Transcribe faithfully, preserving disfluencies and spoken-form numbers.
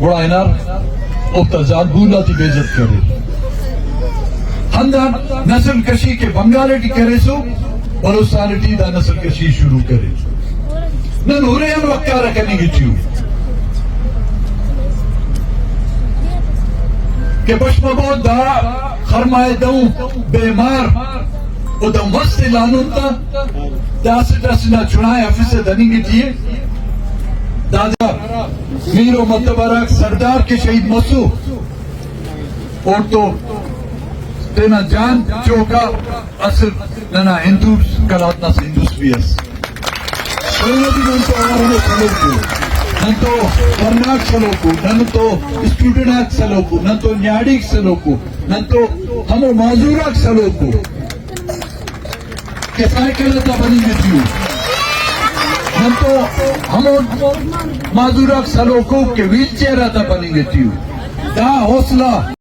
گڑا ہنار اوفتا زالبول آتے بے عزت کریر۔ ہندا نسل کشی کہ بنگال ٹی کریسو، بلوچستان ٹی دا نسل کشی شروع کریر۔ نن ہرے ہم وقارہ کننگ ٹی اُن کہ بش مبو دا خرمائے دہو بیمار و دا مست لانون تا دا اسٹ اسٹ نا چنائے ہفسہ دننگ ٹی ءِ۔ دادا میر و معتبر آک سردار کہ شہید مسو، اوڑتون تینا جان چوکا اسہ ننا ہندو قلات نا ہندوس بھی ئس۔ اونا بھی نن تو اوارانو سلوکو، نن تو ورناک سلوکو، نن تو اسٹوڈنٹ آک سلوکو، نن تو نیاڑیک سلوکو، نن تو ہمو معذور آک سلوکو کہ سائیکل آتا بننگ ٹی ءُ۔ نن تو ہمو معذور آک سلوکو کہ ویل چیئر آتا بننگ ٹی ءُ۔ دا حوصلہ